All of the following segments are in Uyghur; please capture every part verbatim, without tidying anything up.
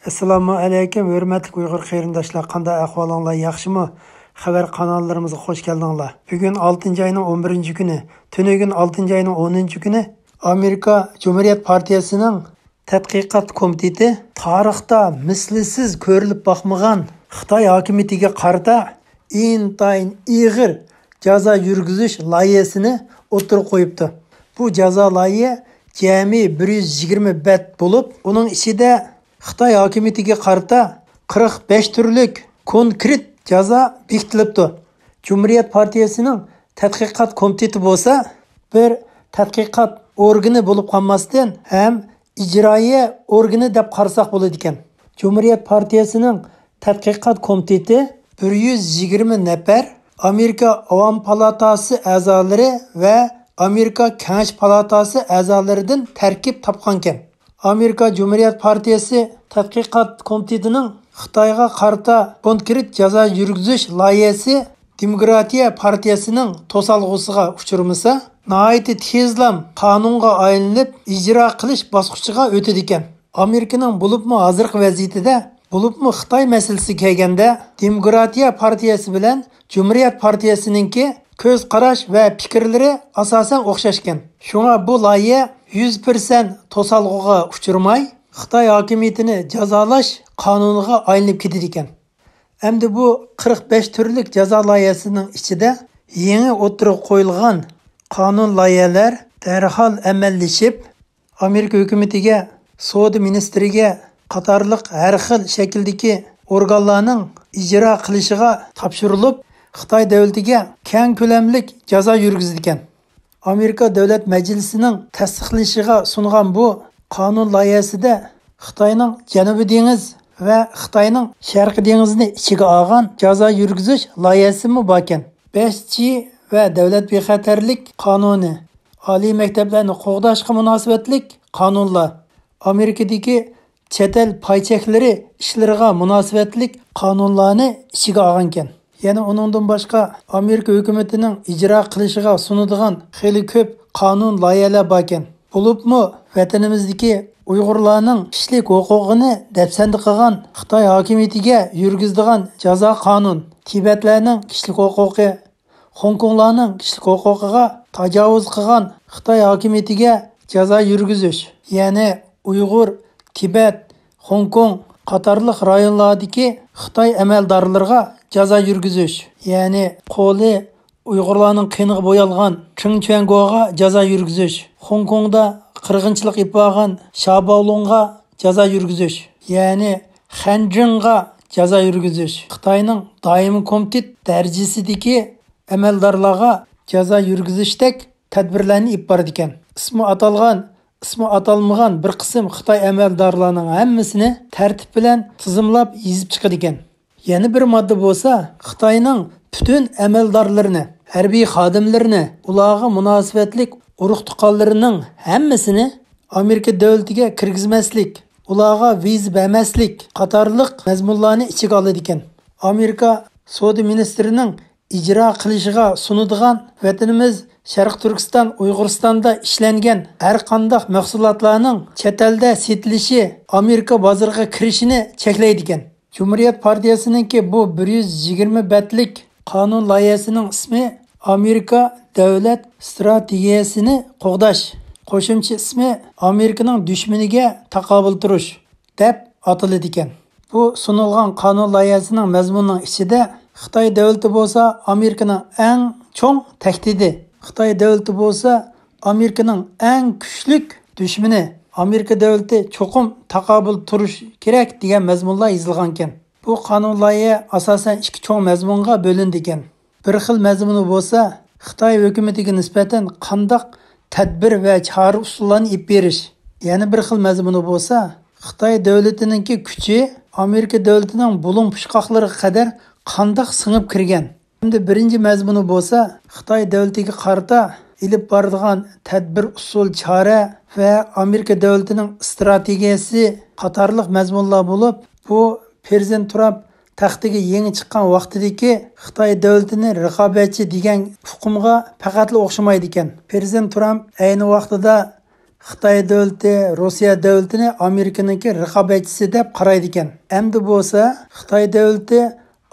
ئەسسالامۇ ئەلەيكۇم، ھۆرمەتلىك ئۇيغۇر قېرىنداشلار، قانداق ئەھۋالىڭلار، ياخشىمۇ؟ خەۋەر قاناللىرىمىزغا خوش كەلدىڭلار. بۈگۈن ئالتىنچى ئاينىڭ ئون بىرىنچى كۈنى، تۈنۈگۈن ئالتىنچى ئاينىڭ ئونىنچى كۈنى ئامېرىكا جۇمھۇرىيەت پارتىيەسىنىڭ تەتقىقات كومىتېتى تارىختا مىسلىسىز كۆرۈلۈپ باقمىغان خىتاي ھاكىمىيىتىگە قارىتا ئىنتايىن ئېغىر جازا يۈرگۈزۈش لايىھەسىنى ئوتتۇرىغا قويۇپتۇ. بۇ جازا لايىھە جەمئىي بىر يۈز يىگىرمە بەت بولۇپ، ئۇنىڭ ئىچىدە خىتاي ھاكىمىيىتىگە قارىتا قىرىق بەش تۈرلۈك كونكرېت جازا بېكىتىلىپتۇ. جۇمھۇرىيەت پارتىيەسىنىڭ تەتقىقات كومىتېتى بولسا بىر تەتقىقات ئورگىنى بولۇپ قالماستىن، ھەم ئىجرائىيە ئورگىنى دەپ قارىساق بولىدىكەن. جۇمھۇرىيەت پارتىيەسىنىڭ تەتقىقات كومىتېتى بىر يۈز يىگىرمە نەپەر ئامېرىكا ئاۋام پالاتاسى ئەزالىرى ۋە ئامېرىكا كېڭەش پالاتاسى ئەزالىرىدىن تەركىب تاپقانكەن. ئامېرىكا جۇمھۇرىيەت پارتىيەسى تەتقىقات كومىتېتىنىڭ خىتايغا قارىتا كونكرېت جازا يۈرگۈزۈش لايىھەسى دېموكراتىيە پارتىيەسىنىڭ توسالغۇسىغا ئۇچرىمىسا، ناھايىتى تېزلا قانۇنغا ئايلىنىپ، ئىجرا قىلىش باسقۇچىغا ئۆتىدىكەن. ئامېرىكىنىڭ بولۇپمۇ ھازىرقى ۋەزىيىتىدە، بولۇپمۇ خىتاي مەسىلىسىگە كەلگەندە، دېموكراتىيە پارتىيەسى بىلەن جۇمھۇرىيەت پارتىيەسىنىڭكى كۆز قاراش ۋە پىكىرلىرى ئاساسەن ئوخشاشكەن. شۇڭا بۇ لايىھە يۈز پىرسەنت توسالغۇغا ئۇچرىماي، خىتاي ھاكىمىيىتىنى جازالاش قانۇنىغا ئايلىنىپ كېتىدىكەن. ئەمدى بۇ قىرىق بەش تۈرلۈك جازا لايىھەسىنىڭ ئىچىدە يېڭى ئوتتۇرىغا قويۇلغان قانۇن لايىھەلەر دەرھال ئەمەللىشىپ، ئامېرىكا ھۆكۈمىتىگە، سودا مىنىستىرىگە قاتارلىق ھەر خىل شەكىلدىكى ئورگانلارنىڭ ئىجرا قىلىشىغا تاپشۇرۇلۇپ، خىتاي دۆلىتىگە كەڭ كۆلەملىك جازا يۈرگۈزىدىكەن. ئامېرىكا دۆلەت مەجلىسىنىڭ تەستىقلىشىغا سۇنغان بۇ قانۇن لايىھەسىدە خىتاينىڭ جەنۇبىي دېڭىز ۋە خىتاينىڭ شەرقىي دېڭىزنى ئىچىگە ئالغان جازا يۈرگۈزۈش لايىھەسىمۇ باركەن. بەش جى ۋە دۆلەت بىخەتەرلىك قانۇنى، ئالىي مەكتەپلەرنى قوغداشقا مۇناسىۋەتلىك قانۇنلار، ئامېرىكىدىكى چەت ئەل پاي چەكلىرى ئىشلىرىغا مۇناسىۋەتلىك قانۇنلارنى ئىچىگە ئالغانىكەن. يەنە ئۇنىڭدىن باشقا، ئامېرىكا ھۆكۈمىتىنىڭ ئىجرا قىلىشىغا سۇنىدىغان خېلى كۆپ قانۇن لايىھەلەر باركەن. بولۇپمۇ ۋەتىنىمىزدىكى ئۇيغۇرلارنىڭ كىشىلىك ھوقۇقىنى دەپسەندە قىلغان خىتاي ھاكىمىيىتىگە يۈرگۈزىدىغان جازا قانۇن، تىبەتلەرنىڭ كىشىلىك ھوقۇقى، خوڭكوڭلارنىڭ كىشىلىك ھوقۇقىغا تاجاۋۇز قىلغان خىتاي ھاكىمىيىتىگە جازا يۈرگۈزۈش، يەنى ئۇيغۇر، تىبەت، خوڭكوڭ قاتارلىق رايونلاردىكى خىتاي ئەمەلدارلىرىغا جازا يۈرگۈزۈش، يەنى قولى ئۇيغۇرلارنىڭ قېنىغا بويالغان چېڭ چۈەنگوغا جازا يۈرگۈزۈش، خوڭكوڭدا قىرغىنچىلىق ئېلىپ بارغان شاباۋلۇڭغا جازا يۈرگۈزۈش، يەنى خەنجىڭغا جازا يۈرگۈزۈش، خىتاينىڭ دائىمىي كومىتېت دەرىجىسىدىكى ئەمەلدارلارغا جازا يۈرگۈزۈشتەك تەدبىرلەرنى ئېلىپ بارىدىكەن. ئىسمى ئاتالغان، ئىسمى ئاتالمىغان بىر قىسىم خىتاي ئەمەلدارلارنىڭ ھەممىسىنى تەرتىپ بىلەن تىزىملاپ يېزىپ چىقىدىكەن. يەنە بىر ماددا بولسا، خىتاينىڭ پۈتۈن ئەمەلدارلىرىنى، ھەربىي خادىملىرىنى، ئۇلارغا مۇناسىۋەتلىك ئۇرۇق-تۇغقانلىرىنىڭ ھەممىسىنى ئامېرىكا دۆلىتىگە كىرگۈزمەسلىك، ئۇلارغا ۋىزا بەرمەسلىك قاتارلىق مەزمۇنلارنى ئىچىگە ئالىدىكەن. ئامېرىكا سودا مىنىستىرىنىڭ ئىجرا قىلىشىغا سۇنىدىغان ۋەتىنىمىز شەرقىي تۈركىستان، ئۇيغۇرىستاندا ئىشلەنگەن ھەر قانداق مەھسۇلاتلارنىڭ چەت ئەلدە سېتىلىشى، ئامېرىكا بازىرىغا كىرىشىنى چەكلەيدىكەن. جۇمھۇرىيەت پارتىيەسىنىڭكى بۇ بىر يۈز يىگىرمە بەتلىك قانۇن لايىھەسىنىڭ ئىسمى ئامېرىكا دۆلەت ئىستراتېگىيەسىنى قوغداش، قوشۇمچە ئىسمى ئامېرىكىنىڭ دۈشمىنىگە تاقابىل تۇرۇش دەپ ئاتىلىدىكەن. بۇ سۇنۇلغان قانۇن لايىھەسىنىڭ مەزمۇنىنىڭ ئىچىدە خىتاي دۆلىتى بولسا ئامېرىكىنىڭ ئەڭ چوڭ تەھدىتى، خىتاي دۆلىتى بولسا ئامېرىكىنىڭ ئەڭ كۈچلۈك دۈشمىنى، ئامېرىكا دۆلىتى چوقۇم تاقابىل تۇرۇش كېرەك دېگەن مەزمۇنلار يېزىلغانىكەن. بۇ قانۇن لايىھە ئاساسەن ئىككى چوڭ مەزمۇنغا بۆلۈنىدىكەن. بىر خىل مەزمۇنى بولسا خىتاي ھۆكۈمىتىگە نىسبەتەن قانداق تەدبىر ۋە چارە ئۇسۇللارنى ئېلىپ بېرىش. يەنە بىر خىل مەزمۇنى بولسا خىتاي دۆلىتىنىڭكى كۈچى ئامېرىكا دۆلىتىنىڭ بۇلۇڭ پۇچقاقلىرىغا قەدەر قانداق سىڭىپ كىرگەن. ئەمدى بىرىنچى مەزمۇنى بولسا خىتاي دۆلىتىگە قارىتا ئېلىپ بارىدىغان تەدبىر، ئۇسۇل، چارە ۋە ئامېرىكا دۆلىتىنىڭ ئىستراتېگىيەسى قاتارلىق مەزمۇنلار بولۇپ، بۇ پىرېزىدېنت ترامپ تەختىگە يېڭى چىققان ۋاقتىدىكى خىتاي دۆلىتىنى رىقابەتچى دېگەن ئۇقۇمغا پەقەتلا ئوخشىمايدىكەن. پىرېزىدېنت ترامپ ئەينى ۋاقتىدا خىتاي دۆلىتى روسىيە دۆلىتىنى ئامېرىكىنىڭكى رىقابەتچىسى دەپ قارايدىكەن. ئەمدى بولسا خىتاي دۆلىتى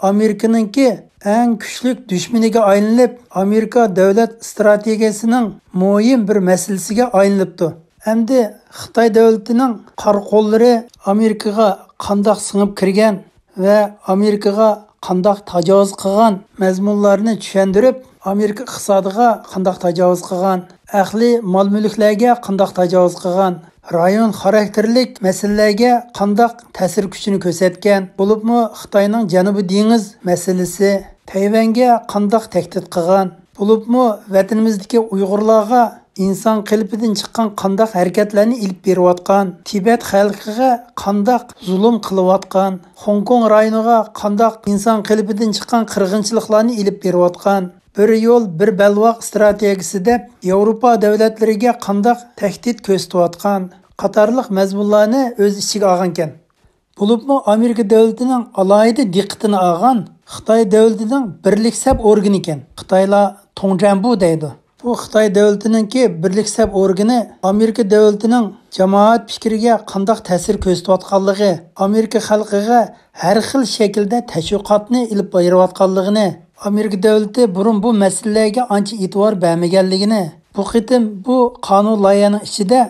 ئامېرىكىنىڭكى ئەڭ كۈچلۈك دۈشمىنىگە ئايلىنىپ، ئامېرىكا دۆلەت ئىستراتېگىيەسىنىڭ مۇھىم بىر مەسىلىسىگە ئايلىنىپتۇ. ئەمدى خىتاي دۆلىتىنىڭ قارا قوللىرى ئامېرىكىغا قانداق سىڭىپ كىرگەن ۋە ئامېرىكىغا قانداق تاجاۋۇز قىلغان مەزمۇنلارنى چۈشەندۈرۈپ، ئامېرىكا ئىقتىسادىغا قانداق تاجاۋۇز قىلغان، ئەقلىي مال-مۈلۈكلەرگە قانداق تاجاۋۇز قىلغان، رايون خاراكتېرلىك مەسىلىلەرگە قانداق تەسىر كۈچىنى كۆرسەتكەن، بولۇپمۇ خىتاينىڭ جەنۇبىي دېڭىز مەسىلىسى، تەيۋەنگە قانداق تەھدىت قىلغان، بولۇپمۇ ۋەتىنىمىزدىكى ئۇيغۇرلارغا ئىنسان قېلىپىدىن چىققان قانداق ھەرىكەتلەرنى ئېلىپ بېرىۋاتقان، تىبەت خەلقىگە قانداق زۇلۇم قىلىۋاتقان، خوڭكوڭ رايونىغا قانداق ئىنسان قېلىپىدىن چىققان قىرغىنچىلىقلارنى ئېلىپ بېرىۋاتقان، بىر يول، بىر بەلباغ ئىستراتېگىيىسى دەپ ياۋروپا دۆلەتلىرىگە قانداق تەھدىت كۆرسىتىۋاتقان قاتارلىق مەزمۇنلارنى ئۆز ئىچىگە ئالغانىكەن. بولۇپمۇ ئامېرىكا دۆلىتىنىڭ ئالاھىدە دىققىتىنى ئالغان خىتاي دۆلىتىنىڭ بىرلىك سەپ ئورگىنى ئىكەن. خىتايلار توڭجەنبۇ دەيدۇ. بۇ خىتاي دۆلىتىنىڭكى بىرلىك سەپ ئورگىنى ئامېرىكا دۆلىتىنىڭ جامائەت پىكرىگە قانداق تەسىر كۆرسىتىۋاتقانلىقى، ئامېرىكا خەلقىگە ھەر خىل شەكىلدە تەشۋىقاتنى ئېلىپ بېرىۋاتقانلىقىنى، ئامېرىكا دۆلىتى بۇرۇن بۇ مەسىلىلەرگە ئانچە ئېتىبار بەرمىگەنلىكىنى، بۇ قېتىم بۇ قانۇن لايىھەنىڭ ئىچىدە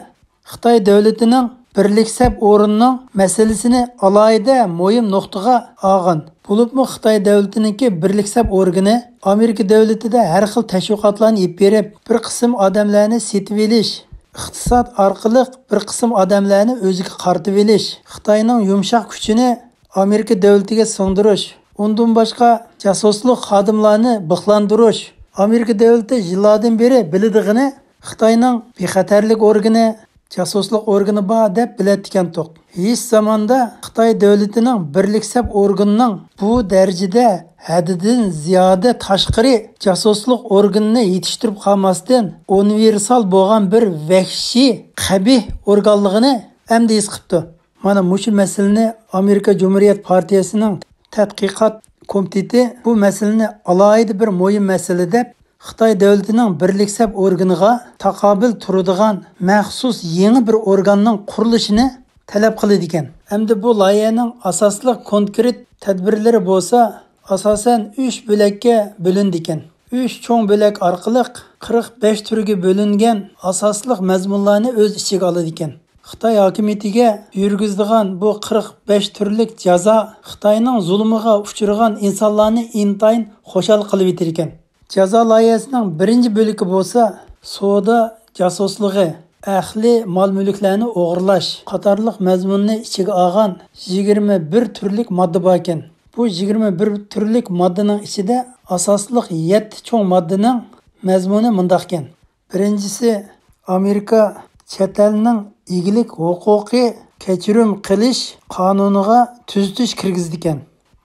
خىتاي دۆلىتىنىڭ بىرلىك سەپ ئورنىنىڭ مەسىلىسىنى ئالاھىدە مۇھىم نۇقتىغا ئالغان. بولۇپمۇ خىتاي دۆلىتىنىڭكى بىرلىك سەپ ئورگىنى ئامېرىكا دۆلىتىدە ھەر خىل تەشۋىقاتلارنى ئېلىپ بېرىپ، بىر قىسىم ئادەملەرنى سېتىۋېلىش، ئىقتىساد ئارقىلىق بىر قىسىم ئادەملەرنى ئۆزىگە قارىتىۋېلىش، خىتاينىڭ يۇمشاق كۈچىنى ئامېرىكا دۆلىتىگە سىڭدۈرۈش، ئۇندىن باشقا جاسۇسلۇق خادىملارنى بىخلاندۇرۇش. ئامېرىكا دۆلىتى يىللاردىن بېرى بىلىدىغىنى خىتاينىڭ بىخەتەرلىك ئورگىنى، جاسۇسلۇق ئورگىنى بار دەپ بىلەتتىكەنتۇق. ھېچ زاماندا خىتاي دۆلىتىنىڭ بىرلىك سەپ ئورگىنىنىڭ بۇ دەرىجىدە ھەددىدىن زىيادە تاشقىرى جاسۇسلۇق ئورگىنىنى يېتىشتۈرۈپ قالماستىن، ئۇنىۋېرسال بولغان بىر ۋەھشىي، قەبىھ ئورگانلىقىنى ئەمدى ھېس قىپتۇ. مانا مۇشۇ مەسىلىنى ئامېرىكا جۇمھۇرىيەت پارتىيىسىنىڭ تەتقىقات كومىتېتى بۇ مەسىلىنى ئالاھىدە بىر مۇھىم مەسىلە دەپ، خىتاي دۆلىتىنىڭ بىرلىك سەپ ئورگىنىغا تاقابىل تۇرىدىغان مەخسۇس يېڭى بىر ئورگاننىڭ قۇرۇلۇشىنى تەلەپ قىلىدىكەن. ئەمدى بۇ لايىھەنىڭ ئاساسلىق كونكرېت تەدبىرلىرى بولسا ئاساسەن ئۈچ بۆلەككە بۆلۈنىدىكەن. ئۈچ چوڭ بۆلەك ئارقىلىق قىرىق بەش تۈرگە بۆلۈنگەن ئاساسلىق مەزمۇنلارنى ئۆز ئىچىگە ئالىدىكەن. خىتاي ھاكىمىيىتىگە يۈرگۈزىدىغان بۇ قىرىق بەش تۈرلۈك جازا خىتاينىڭ زۇلۇمىغا ئۇچرىغان ئىنسانلارنى ئىنتايىن خۇشال قىلىۋېتىدىكەن. جازا لايىھەسىنىڭ بىرىنچى بۆلىكى بولسا سودا جاسۇسلۇقى، ئەقلىي مال-مۈلۈكلەرنى ئوغرىلاش قاتارلىق مەزمۇننى ئىچىگە ئالغان يىگىرمە بىر تۈرلۈك ماددا باركەن. بۇ يىگىرمە بىر تۈرلۈك ماددىنىڭ ئىچىدە ئاساسلىق يەتتە چوڭ ماددىنىڭ مەزمۇنى مۇنداقكەن. بىرىنچىسى، ئامېرىكا چەت ئەلنىڭ ئىگىلىك ھوقۇقى كەچۈرۈم قىلىش قانۇنىغا تۈزىتىش كىرگۈزىدىكەن.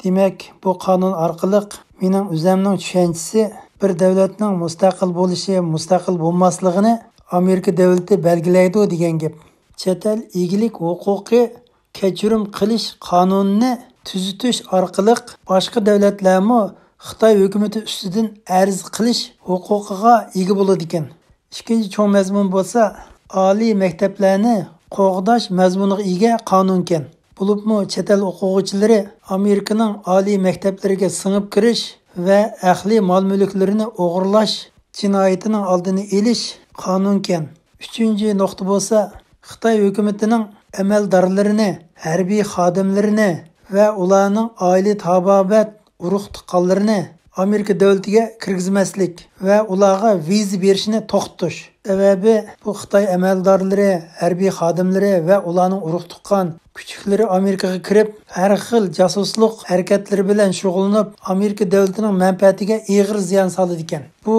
دېمەك، بۇ قانۇن ئارقىلىق مېنىڭ ئۆزەمنىڭ چۈشەنچىسى بىر دۆلەتنىڭ مۇستەقىل بولۇشى، مۇستەقىل بولماسلىقىنى ئامېرىكا دۆلىتى بەلگىلەيدۇ دېگەن گەپ. چەت ئەل ئىگىلىك ھوقۇقى كەچۈرۈم قىلىش قانۇنىنى تۈزىتىش ئارقىلىق باشقا دۆلەتلەرمۇ خىتاي ھۆكۈمىتى ئۈستىدىن ئەرز قىلىش ھوقۇقىغا ئىگە بولىدىكەن. ئىككىنچى چوڭ مەزمۇن بولسا ئالىي مەكتەپلەرنى قوغداش مەزمۇنىغا ئىگە قانۇنكەن. بولۇپمۇ چەت ئەل ئوقۇغۇچىلىرى ئامېرىكىنىڭ ئالىي مەكتەپلىرىگە سىڭىپ كىرىش ۋە ئەقلىي مال-مۈلۈكلىرىنى ئوغرىلاش جىنايىتىنىڭ ئالدىنى ئېلىش قانۇنكەن. ئۈچىنچى نۇقتا بولسا خىتاي ھۆكۈمىتىنىڭ ئەمەلدارلىرىنى، ھەربىي خادىملىرىنى ۋە ئۇلارنىڭ ئائىلە تابابەت ئۇرۇق-تۇغقانلىرىنى ئامېرىكا دۆلىتىگە كىرگۈزمەسلىك ۋە ئۇلارغا ۋىزا بېرىشنى توختىتىش. سەۋەبى، بۇ خىتاي ئەمەلدارلىرى، ھەربىي خادىملىرى ۋە ئۇلارنىڭ ئۇرۇق-تۇغقان كۈچۈكلىرى ئامېرىكىغا كىرىپ، ھەر خىل جاسۇسلۇق ھەرىكەتلىرى بىلەن شۇغۇللىنىپ، ئامېرىكا دۆلىتىنىڭ مەنپەئەتىگە ئېغىر زىيان سالىدىكەن. بۇ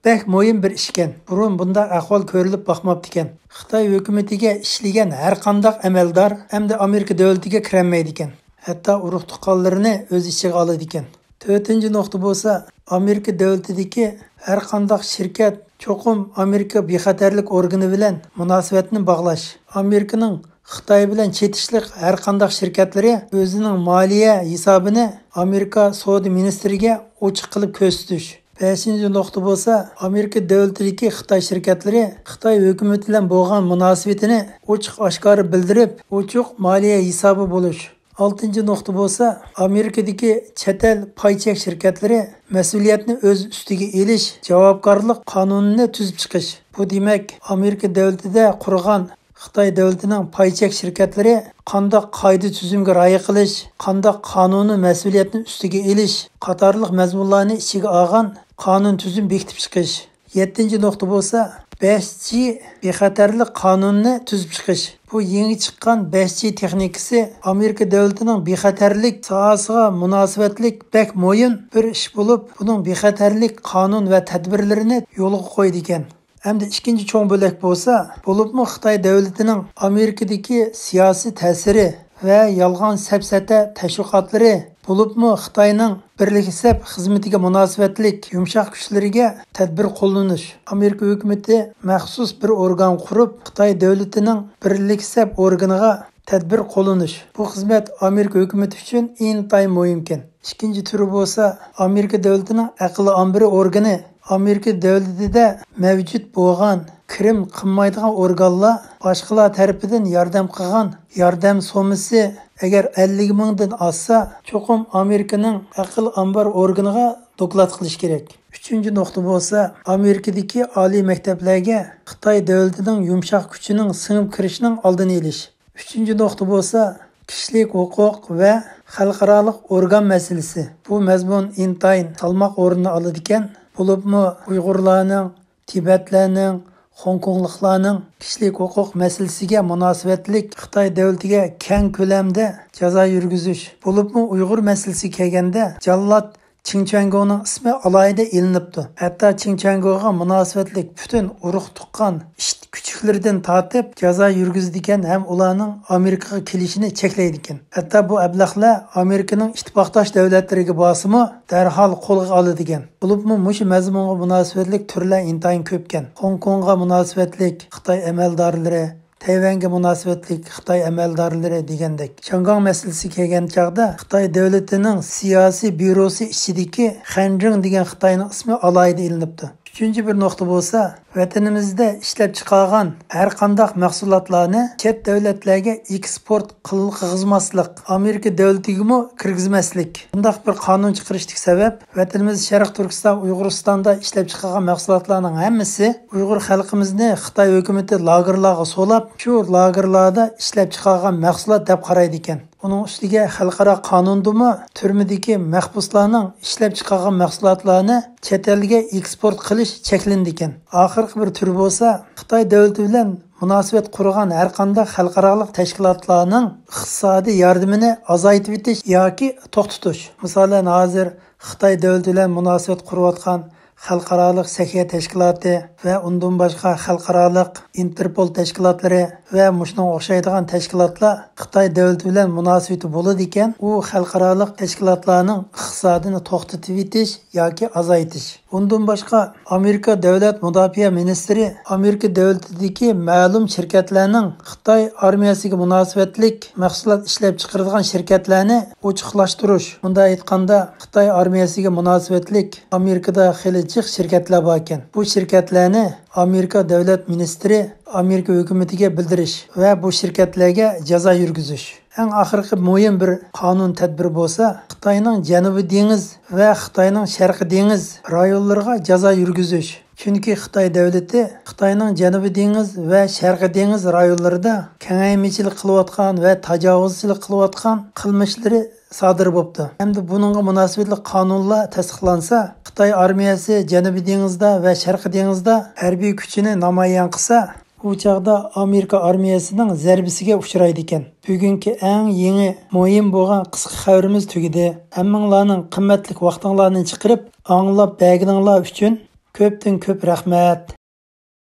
بەك مۇھىم بىر ئىشكەن. بۇرۇن بۇنداق ئەھۋال كۆرۈلۈپ باقماپتىكەن. خىتاي ھۆكۈمىتىگە ئىشلىگەن ھەر قانداق ئەمەلدار ئەمدى ئامېرىكا دۆلىتىگە كىرەلمەيدىكەن. ھەتتا ئۇرۇق-تۇغقانلىرىنى ئۆز ئىچىگە ئالىدىكەن. تۆتىنچى نۇقتا بولسا، ئامېرىكا دۆلىتىدىكى ھەر قانداق شىركەت چوقۇم ئامېرىكا بىخەتەرلىك ئورگىنى بىلەن مۇناسىۋەتنى باغلاش. ئامېرىكىنىڭ خىتاي بىلەن چېتىشلىق ھەر قانداق شىركەتلىرى ئۆزىنىڭ مالىيە ھېسابىنى ئامېرىكا سودا مىنىستىرىگە ئوچۇق قىلىپ كۆرسىتىش. بەشىنچى نۇقتا بولسا، ئامېرىكا دۆلىتىدىكى خىتاي شىركەتلىرى خىتاي ھۆكۈمىتى بىلەن بولغان مۇناسىۋىتىنى ئوچۇق ئاشكارا بىلدۈرۈپ، ئوچۇق مالىيە ھېسابى بولۇش. ئالتىنچى نۇقتا بولسا، ئامېرىكىدىكى چەت ئەل پاي چەك شىركەتلىرى مەسئۇلىيەتنى ئۆز ئۈستىگە ئېلىش، جاۋابكارلىق قانۇنىنى تۈزۈپ چىقىش. بۇ دېمەك، ئامېرىكا دۆلىتىدە قۇرغان خىتاي دۆلىتىنىڭ پاي چەك شىركەتلىرى قانداق قائىدە تۈزۈمگە رىئايە قىلىش، قانداق قانۇنىي مەسئۇلىيەتنى ئۈستىگە ئېلىش قاتارلىق مەزمۇنلارنى ئىچىگە ئالغان قانۇن تۈزۈم بېكىتىپ چىقىش. يەتتىنچى نۇقتا بولسا، بەش جى بىخەتەرلىك قانۇنىنى تۈزۈپ چىقىش. بۇ يېڭى چىققان بەش جى تېخنىكىسى ئامېرىكا دۆلىتىنىڭ بىخەتەرلىك ساھەسىگە مۇناسىۋەتلىك بەك مۇھىم بىر ئىش بولۇپ، بۇنىڭ بىخەتەرلىك قانۇن ۋە تەدبىرلىرىنى يولغا قويىدىكەن. ئەمدى ئىككىنچى چوڭ بۆلەك بولسا، بولۇپمۇ خىتاي دۆلىتىنىڭ ئامېرىكىدىكى سىياسىي تەسىرى ۋە يالغان سەپسەتە تەشۋىقاتلىرى، بولۇپمۇ خىتاينىڭ بىرلىكلەپ خىزمىتىگە مۇناسىۋەتلىك يۇمشاق كۈچلىرىگە تەدبىر قوللىنىش. ئامېرىكا ھۆكۈمىتى مەخسۇس بىر ئورگان قۇرۇپ، خىتاي دۆلىتىنىڭ بىرلىكلەپ ئورگىنىغا تەدبىر قوللىنىش. بۇ خىزمەت ئامېرىكا ھۆكۈمىتى ئۈچۈن ئىنتايىن مۇھىمكەن. ئىككىنچى تۈرى بولسا، ئامېرىكا دۆلىتىنىڭ ئەقىل ئامبىرى ئورگىنى. ئامېرىكا دۆلىتىدە مەۋجۇت بولغان كىرىم قىلمايدىغان ئورگانلار باشقىلار تەرىپىدىن ياردەم قىلغان ياردەم سوممىسى ئەگەر ئەللىك مىڭدىن ئاشسا، چوقۇم ئامېرىكىنىڭ ئەقىل ئامبار ئورگىنىغا دوكلات قىلىش كېرەك. ئۈچىنچى نۇقتا بولسا، ئامېرىكىدىكى ئالىي مەكتەپلەرگە خىتاي دۆلىتىنىڭ يۇمشاق كۈچىنىڭ سىڭىپ كىرىشىنىڭ ئالدىنى ئېلىش. ئۈچىنچى نۇقتا بولسا، كىشىلىك ھوقۇق ۋە خەلقئارالىق ئورگان مەسىلىسى. بۇ مەزمۇن ئىنتايىن سالماق ئورنىنى ئالىدىكەن. بولۇپمۇ ئۇيغۇرلارنىڭ، تىبەتلەرنىڭ، خوڭكوڭلۇقلارنىڭ كىشىلىك ھوقۇق مەسىلىسىگە مۇناسىۋەتلىك خىتاي دۆلىتىگە كەڭ كۆلەمدە جازا يۈرگۈزۈش، بولۇپمۇ ئۇيغۇر مەسىلىسىگە كەلگەندە، جاللات چىڭ چۈەنگوڭنىڭ ئىسمى ئالاھىدە ئېلىنىپتۇ. ھەتتا چىڭ چۈەنگوغا مۇناسىۋەتلىك پۈتۈن ئۇرۇق تۇغقان، ئىت كۈچۈكلىرىدىن تارتىپ جازا يۈرگۈزىدىكەن ھەم ئۇلارنىڭ ئامېرىكىغا كېلىشىنى چەكلەيدىكەن. ھەتتا بۇ ئەبلەخلەر ئامېرىكىنىڭ ئىتتىپاقداش دۆلەتلىرىگە بارسىمۇ، دەرھال قولغا ئالىدىكەن. بولۇپمۇ مۇشۇ مەزمۇنغا مۇناسىۋەتلىك تۈرلەر ئىنتايىن كۆپكەن. خوڭكوڭغا مۇناسىۋەتلىك خىتاي ئەمەلدارلىرى، تەيۋەنگە مۇناسىۋەتلىك خىتاي ئەمەلدارلىرى دېگەندەك. شياڭگاڭ مەسىلىسىگە كەلگەن چاغدا خىتاي دۆلىتىنىڭ سىياسىي بيۇروسى ئىچىدىكى خەنجىڭ دېگەن خىتاينىڭ ئىسمى ئالاھىدە ئېلىنىپتۇ. ئۈچىنچى بىر نۇقتا بولسا، ۋەتىنىمىزدە ئىشلەپ چىقارغان ھەر قانداق مەھسۇلاتلارنى چەت دۆلەتلەرگە ئېكسپورت قىلغۇزماسلىق. ئامېرىكا دۆلىتىگىمۇ كىرگۈزمەسلىك. بۇنداق بىر قانۇن چىقىرىشتىكى سەۋەب، ۋەتىنىمىز شەرقىي تۈركىستان، ئۇيغۇرىستاندا ئىشلەپ چىقارغان مەھسۇلاتلارنىڭ ھەممىسى ئۇيغۇر خەلقىمىزنى خىتاي ھۆكۈمىتى لاگېرلارغا سولاپ، شۇ لاگېرلاردا ئىشلەپ چىقارغان مەھسۇلات دەپ قارايدىكەن. ئۇنىڭ ئۈستىگە خەلقئارا قانۇندىمۇ تۈرمىدىكى مەھبۇسلارنىڭ ئىشلەپ چىقارغان مەھسۇلاتلارنى چەت ئەلگە ئېكسپورت قىلىش چەكلىنىدىكەن. ئاخىرقى بىر تۈر بولسا، خىتاي دۆلىتى بىلەن مۇناسىۋەت قۇرغان ھەر قانداق خەلقئارالىق تەشكىلاتلارنىڭ ئىقتىسادىي ياردىمىنى ئازايتىۋېتىش ياكى توختىتىش. مىسالەن، ھازىر خىتاي دۆلىتى بىلەن مۇناسىۋەت قۇرۇۋاتقان خەلقئارالىق سەھىيە تەشكىلاتى ۋە ئۇندىن باشقا خەلقئارالىق ئىنتېرپول تەشكىلاتلىرى ۋە مۇشۇنىڭغا ئوخشايدىغان تەشكىلاتلار خىتاي دۆلىتى بىلەن مۇناسىۋىتى بولىدىكەن، ئۇ خەلقئارالىق تەشكىلاتلارنىڭ ئىقتىسادىنى توختىتىۋېتىش ياكى ئازايتىش. ئۇندىن باشقا، ئامېرىكا دۆلەت مۇداپىئە مىنىستىرى ئامېرىكا دۆلىتىدىكى مەلۇم شىركەتلەرنىڭ خىتاي ئارمىيەسىگە مۇناسىۋەتلىك مەھسۇلات ئىشلەپ چىقىرىدىغان شىركەتلەرنى ئوچۇقلاشتۇرۇش، مۇنداق ئېيتقاندا، خىتاي ئارمىيەسىگە مۇناسىۋەتلىك ئامېرىكىدا خېلى جىق شىركەتلەر باركەن. بۇ شىركەتلەرنى ئامېرىكا دۆلەت مىنىستىرى ئامېرىكا ھۆكۈمىتىگە بىلدۈرۈش ۋە بۇ شىركەتلەرگە جازا يۈرگۈزۈش. ئەڭ ئاخىرقى مۇھىم بىر قانۇن تەدبىرى بولسا، خىتاينىڭ جەنۇبىي دېڭىز ۋە خىتاينىڭ شەرقىي دېڭىز رايونلىرىغا جازا يۈرگۈزۈش. چۈنكى خىتاي دۆلىتى خىتاينىڭ جەنۇبىي دېڭىز ۋە شەرقىي دېڭىز رايونلىرىدا كېڭەيمىچىلىك قىلىۋاتقان ۋە تاجاۋۇزچىلىق قىلىۋاتقان قىلمىشلىرى سادىر بوپتۇ. ھەمدە بۇنىڭغا مۇناسىۋەتلىك قانۇنلار تەستىقلانسا، خىتاي ئارمىيەسى جەنۇبىي دېڭىزدا ۋە شەرقىي دېڭىزدا ھەربىي كۈچىنى نامايان قىلسا، ئۇ چاغدا ئامېرىكا ئارمىيەسىنىڭ زەربىسىگە ئۇچرايدىكەن. بۈگۈنكى ئەڭ يېڭى، مۇھىم بولغان قىسقا خەۋىرىمىز تۈگىدى. ھەممىڭلارنىڭ قىممەتلىك ۋاقتىڭلارنى چىقىرىپ، ئاڭلاپ بەرگىنىڭلار ئۈچۈن كۆپتىن كۆپ رەھمەت.